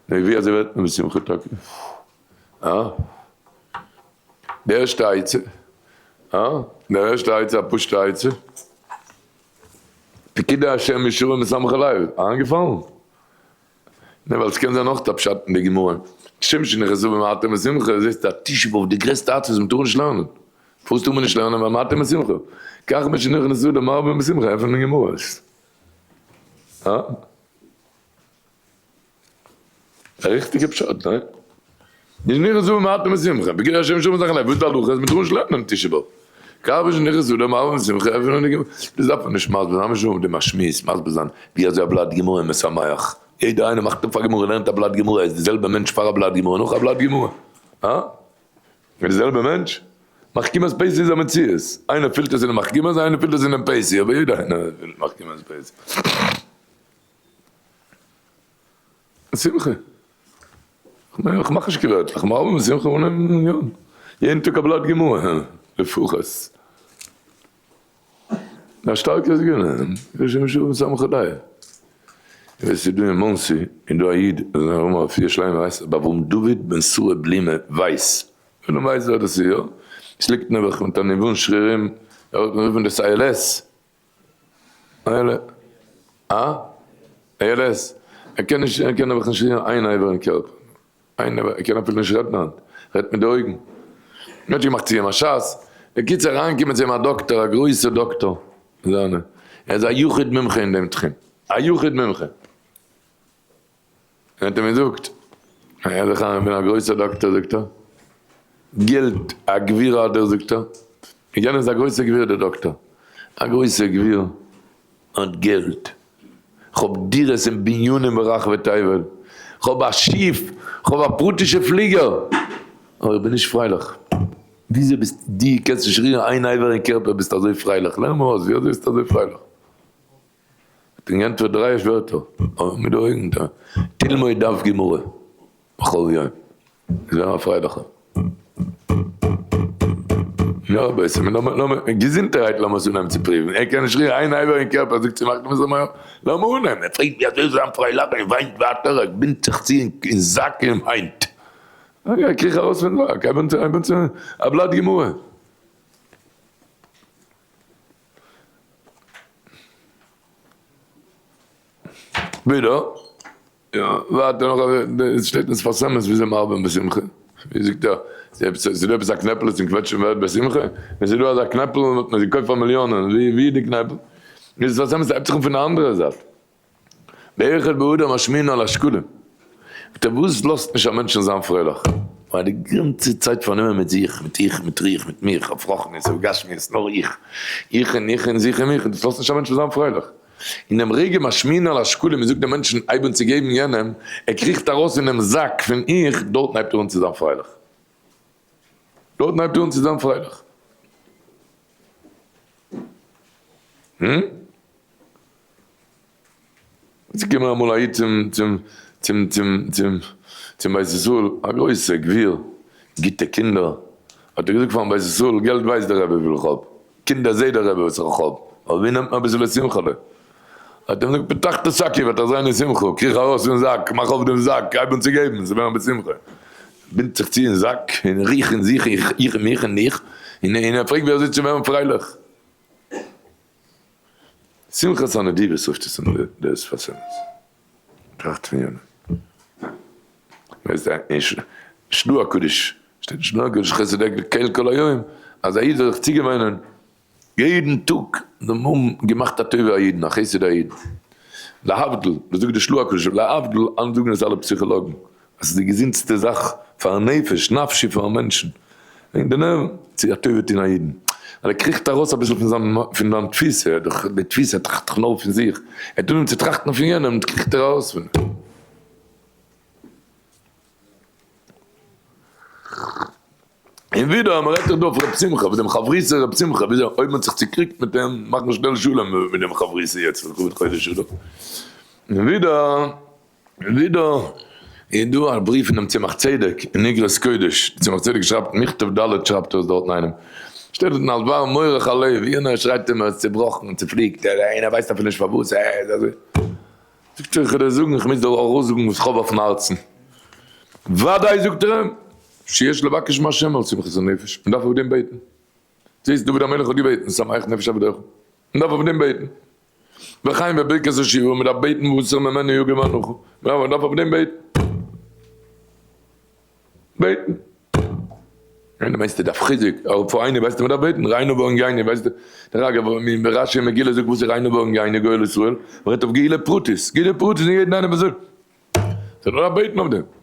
נו ווי אזוי ווערט מען בשמחה טאקע? אה? די ערשטע עצה, אה? די ערשטע עצה, א פשוטע עצה, פקידי השם ישרים משמחי לב, איינגעפאלן? נו ווייל ס'קען זיין אויך א פשט אין די גמרא, כשם שנכנסו במעטה משמחה, זעסטו א תשעה באב די גרעסטע עצבות מ'טאר נישט לערנען, פארוואס טאר מען נישט לערנען ווייל מעטה משמחה, כך משנכנסו למרבה בשמחה, עפענען די גמרות. אה? א ריכטיגע פשט, ניין? נישט נכנסו במעטה משמחה, בגלל השם שומר זכר לב, וואס איז די הלכה אז מ'טאר נישט לערנען תשעה באב? כך משנכנסו למרבה בשמחה, עפענען די גמרות, דאס דארף מען נישט מסביר זיין, לאמיר שוין אויף דעם א שמועס מסביר זיין ווי אזוי א בלאט גמרא איז משמח, יעדער איינער מאכט אויף א גמרא לערנט א בלאט גמרא איז די זעלבע מענטש פאר א בלאט גמרא נאך א בלאט גמרא? הא? איז די זעלבע מענטש? מחכימת פייסי איז א מציאות, איינער פילט עס אינעם מחכימת איינער פילט עס אינעם פייסי, אבער יעדער איינער פילט מחכימת פייסי. שמחה. איך מאך נישט קיין ווערטלעך, איך מאך אבער שמחה אן ענין. יעדן טאג א בלאט גמרא, לפחות. א שטארקע סגולה, בשם שום סמך די. עס איז דא אין מאנסי איז דא א איד ארום רפואה שלימה ווייסט רבי אברהם דוד בן שרה בלימע ווייס, ווער ווייסט ווער דאס איז יא? עס ליגט נעבעך מיט א ניוון שרירים, ער האט גערופן דאס ILS, אה? ALS, ער קען נישט, ער קען נעבעך נישט רירן איין אבר אין קערפער, איין אבר, ער קען אפילו נישט רעדן היינט, רעדט מיט די אויגן. מען האט געמאכט צו אים א שאס, בקיצור אריינגעקומען צו אים א דאקטער, א גרויסער דאקטער זיינע, ער איז א יחיד מומחה אין דעם תחום, א יחיד מומחה. ער האט אים געזאגט, הער זיך איין, איך בין א גרויסער דאקטער, זאגט ער, געלט, א גביר האט ער, זאגט ער, יענער איז א גרויסער גביר דער דאקטער, א גרויסער גביר האט געלט, כ'האב דירות און בנינים ברחבי תבל, כ'האב א שיף, כ'האב א פרטישע פליגער, אבער איך בין נישט פרייליך. וויאזוי ביסטו, דו קענסט נישט רירן איין אבר אין קערפער ביסטו אזוי פרייליך, לערן מיר אויס וויאזוי ביסטו אזוי פרייליך. האט אים געענטפערט דריי ווערטער, אבער מיט די אויגן, תלמוד דף גמרא בכל יום, איז געווען א פרייליכער. יא בעסער, לאמיר, געזונטערהייט לאמיר עס אנהייבן צו פריוון, ער קען נישט רירן איין אבר אין קערפער, זאגט צו מאכט מען זאל מען, לאמיר אנהייבן, ער פרעגט ווי אזוי זיין פרייליך, ער וויינט ווייטער, ער בינדט זיך צו אין זאק און וויינט. ער קריך ארויס פון זאק, הייב אן צו, הייב אן צו, א בלאט גמרא. ווידער, יא, ווייטער נאך א, עס שטייט אין שפת אמת וויאזוי מרבים בשמחה, ווי זאגט ער, ס'איז דא עפעס א קנעפל צום קוועטשן ווערט בשמחה? ווען ס'איז דא אזא קנעפל וואלט מען עס געקויפט פאר מיליאנען, ווי איז די קנעפל? די שפת אמת הייבט זיך אן פון די אנדערע זייט. באחד באדר משמיעין על השקלים. זאגט ער וואס לאזט נישט א מענטשן זיין פרייליך? ווייל די גאנצע צייט פארנומען מיט זיך, מיט איך, מיט ריך, מיט מיך, אויף רוחניות, אויף גשמיות, נאר איך, איך און איך און זיך און מיך, דאס לאזט נישט א מענטשן זיין פרייליך. אין דעם רגע משמיעין על השקלים, מען זאגט דעם מענטשן הייב אן צו געבן יענעם, ער קריכט ארויס פונעם זאק פון איך, דארטן הייבט ער אן צו זיין פרייליך. דארטן הייבט ער אן צו זיין פרייליך. הום? איז געקומען אמאל א איד צום צום צום צום צום צום בית ישראל, א גרויסע גביר, גוטע קינדער, האט ער געזאגט פארן בית ישראל, געלט ווייסט דער רבי וויפיל איך האב, קינדער זעט דער רבי וואס איך האב, אבער ווי נעמט מען אביסעלע שמחה'לע? האט ער אים געזאגט, פתח את שקי ותזרני שמחה, קריך ארויס פון זאק, מאך אויף דעם זאק, הייב אן צו געבן, ס'וועט ווערן בשמחה. בינדט זיך צו אין זאק, און ריך און זיך, איך, איך, מיך און איך, און ער פרעגט ווי אזוי צו ווערן פרייליך. שמחת הנדיבות רופט עס אן דער שפת אמת. טראכט פון יענעם. ווייסט אין של"ה הקדוש, שטייט אין של"ה הקדוש חסד קל כל היום, אז א איד זאל זיך צוגעוואוינען יעדן טאג זאל מען האבן געמאכט א טובה א אידן, א חסד א אידן. להבדיל, דאס זאגט דער של"ה הקדוש, להבדיל, היינט זאגן עס אלע פסיכאלאגן, אז ס'איז די געזונטסטע זאך פארן נפש, נפשי פארן מענטשן, וועגן די נערוון, צו א טובה טון א אידן, ווייל ער קריכט ארויס אביסל פון זיין פון זיין תפיסה, ער דאך די תפיסה, ער טראכט דאך נאר פון זיך, ער האט אנגעהויבן צו טראכטן פון יענעם, קריכט ער ארויס פון דעם. און ווידער, מען רעדט דאך דא אויף ר' שמחה, אויף דעם חברותא ר' שמחה, וויאזוי אויב מען האט זיך צוקריגט מיט אים, מאכט מען שנעל שלום מיט דעם חברותא יעצט לכבוד חודש אדר. און ווידער. ווידער איז דא א בריוו פונעם צמח צדק אין אגרות קודש, דער צמח צדק שרייבט מכתב ד' שרייבט ער עס דארטן איינעם, שטייט דארטן על דבר מורך הלב, יענער שרייט אים ער איז צובראכן און צופליקט, איינער ווייסט אפילו נישט פארוואס, ער איז אזוי, זאגט ער איך וועל דיר זאגן איך מוז דיר ארויסזאגן וואס איך האב אויפן הארצן. ודאי זאגט ער אים, שיש לבקש מהשם על שמחת הנפש, מען דארף אויף דעם בעטן. זעסט דוד המלך האט געבעטן, שמח נפש עבדיך, מען דארף אויף דעם בעטן. וכן בברכת השיבה, מען דארף בעטן והסר ממנו יגון ואנחה, מען דארף אויף דעם בעטן. בעטן. איינער מיינסטו דארף חיזוק, אבער פאר איינער ווייסטו מען דארף בעטן, ריינא ואנגייני ווייסטו, דרך אגב רשי אין מגילה זאגט וואס איז ריינא ואנגייני גואל ישראל, מען רעדט אויף גאולה פרטית, גאולה פרטית אין יעדן איינעם באזונדער, זאל מען דארף בעטן אויף דעם.